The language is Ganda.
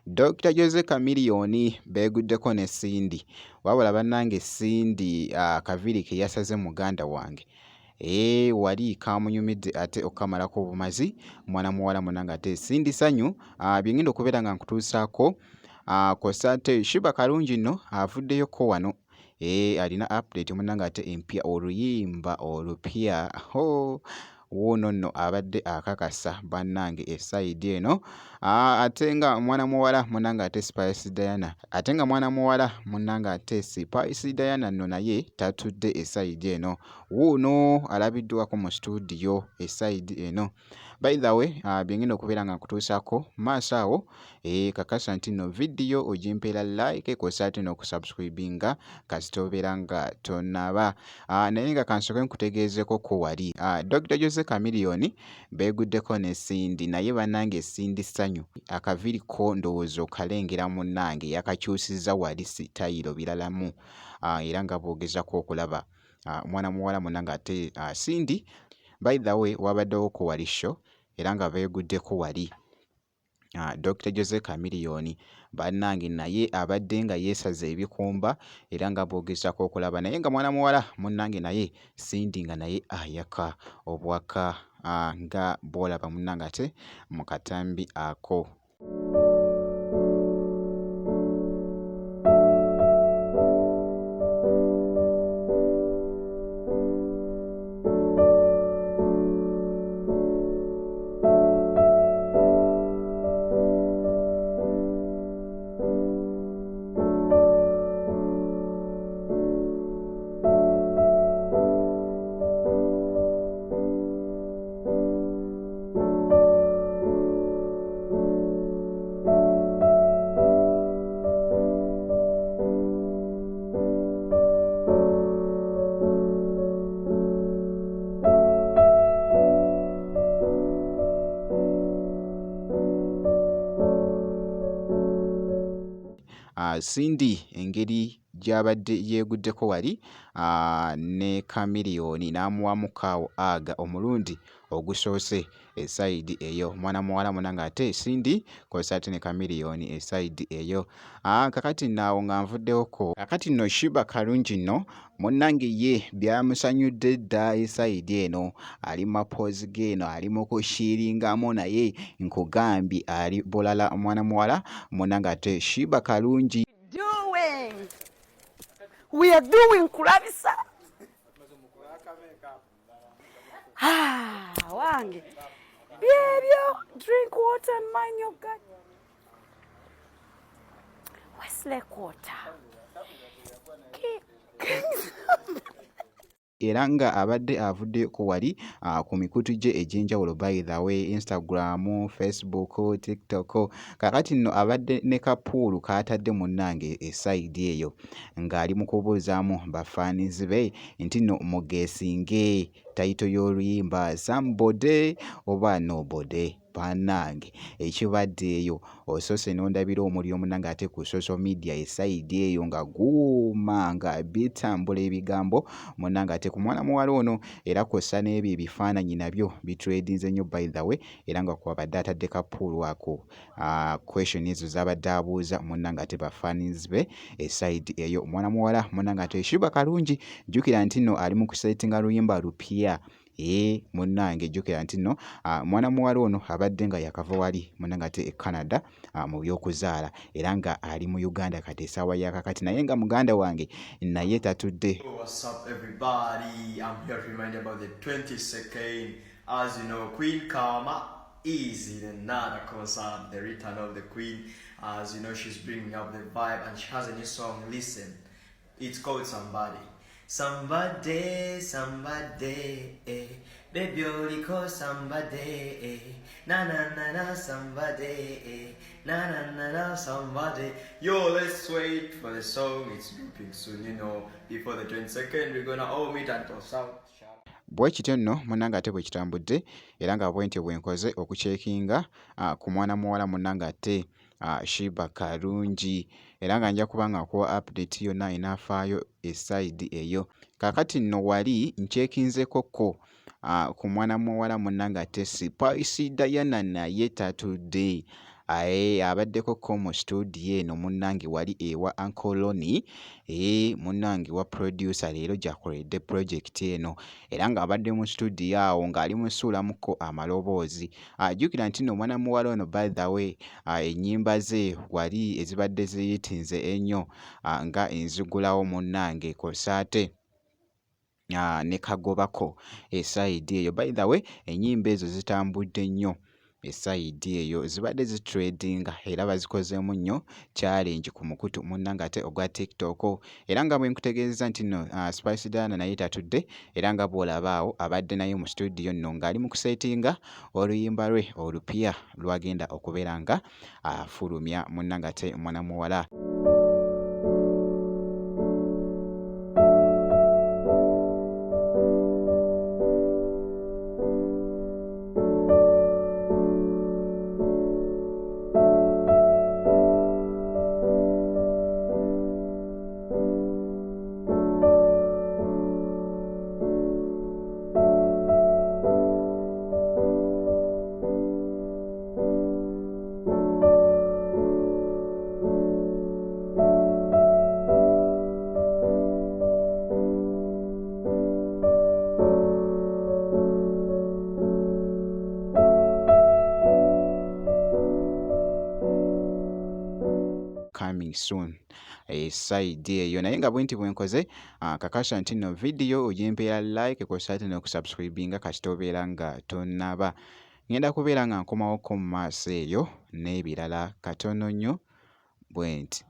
Dokita Jose Chameleone beeguddeko ne Cindy wabula bannange Cindy akaviiri ke yasaze muganda wange ee wali kamunyumidde ate okukamalako obumazi mwana muwala munange ate Cindy Sanyu bye ngenda okubeera nga nkutuusaako kw'ossa ate Sheebah Karungi nno avuddeyo ko wano ee alina update munange ate empya oluyimba olupya hoo wuuno nno abadde akakasa bannange esayidi eno ate nga mwana muwala munange ate Spice Diana ate nga mwana muwala munange ate Spice Diana nno naye tatudde esayidi eno wuuno alabiddwako mu situdiyo esayidi eno. By the way, bye ngenda okubeera nga nkutuusaako maaso awo kakasa nti nno vidiyo ogimpeera like kw'ossa ate n'okusubscribinga kasita obeera nga tonaba. Naye nga kansooke nkutegeezeeko ko wali Dokita Jose Chameleone beeguddeko ne Cindy naye bannange Cindy Sanyu akaviiri ko ndowooza okalengera munnange yakakyusizza wali sitayiro biralamu era nga bw'ogezaako okulaba mwana muwala munnange ate Cindy by the way wabaddewo ko wali show era nga beeguddeko wali Dokita Jose Chameleone bannange naye abadde nga yeesaze ebikumba era nga bw'ogezaako okulaba naye nga mwana muwala munnange naye Cindy nga naye ayaka obwaka nga bw'olaba munnange ate mu katambi ako. Cindy engeri gy'abadde yeeguddeko wali ne Chameleone n'amuwamuko awo aga omulundi ogusoose esayidi eyo mwana muwala munange ate Cindy kw'ossa ate ne Chameleone esayidi eyo. Kakati nno awo nga nvuddewoko. Kakati nno Sheebah Karungi nno munnange ye byamusanyudde dda esayidi eno ali mu mapoozi ge eno ali mu kushiiringamu naye nkugambye ali bulala mwana muwala munnange ate Sheebah Karungi. Doing. We are doing kulabisa. Ah, wange. Byebyo, drink water and mind your gut. Westlake water. Era nga abadde avuddeyo ko wali ku mikutu gye egy'enjawulo by the way Instagram, Facebook, TikTok. Kaakati nno abadde ne kapuulu k'atadde munnange esayidi eyo ng'ali mu kubuuzaamu bafaanizi be nti nno mugeesinge tayito y'oluyimba Somebody oba Nobody. Bannange ekibadde eyo osoose n'ondabira omuliro munnange ate ku social media esayidi eyo nga guwuuma nga bitambula ebigambo munnange ate ku mwana muwala ono era kw'ossa n'ebyo ebifaananyi nabyo bitredinze nnyo by the way era nga kw'abadde atadde kapuulu ako question ezo z'abadde abuuza munnange ate ba fans be esayidi eyo mwana muwala munnange ate Sheebah Karungi jjukira nti nno ali mu kusetinga luyimba lupya ee munnange jjukira nti nno mwana muwala ono abadde nga yakava wali munnange ate e Canada mu by'okuzaala era nga ali mu Uganda kati essaawa ya kakati naye nga muganda wange naye tatudde. What's up everybody? I'm here to remind you about the 22nd. As you know, Queen Karma is in another concert, the return of the Queen. As you know, she's bringing up the vibe and she has a new song, Listen. It's called Somebody. Somebody, somebody, eh. Baby, only call somebody, eh. Na na na na, somebody, eh. Na na na na, somebody. Yo, let's wait for the song. It's dropping soon, you know. Before the 22nd, we're gonna all meet and toss out. Bwe kityo nno munnange ate bwe kitambudde era nga bwentyo bwe nkoze okucekinga ku mwana muwala munnange ate Sheebah Karungi era nga nja kuba nga nkuwa update yonna enaafaayo esayidi eyo. Kaakati nno wali ncekinzeko ko ku mwana muwala munnange ate Spice Diana naye tatudde. Ae abaddeko ko mu studio eno munnange wali ewa Uncle Ronnie, ee munnange wa producer leero gy'akoledde project eno era ng'abadde mu studio awo ng'ali mu ssuulamuko amaloboozi. Jjukira nti nno mwana muwala ono by the way ennyimba ze wali ezibadde ziyitinze ennyo nga enzigulawo munnange kw'ossa ate ne kagobako esayidi eyo. By the way ennyimba ezo zitambudde nnyo esayidi eyo zibadde zitredinga era bazikozeemu nnyo challenge ku mukutu munnange ate ogwa TikTok era nga bwe nkutegeezezza nti nno Spice Diana naye tatudde era nga bw'olaba awo abadde naye mu studio nno ng'ali mu kusetinga oluyimba lwe olupya lw'agenda okubeera nga afulumya munnange ate mwana muwala. Coming soon esayidi eyo naye nga bwenti bwenkoze kakasa nti no vidiyo ogimpeera like kw'ossa ate n'okusubscribinga kasita obeera nga tonnaba. Ngenda kubeera nga nkomawoko mu maaso eyo n'ebirala katono nnyo bwenti.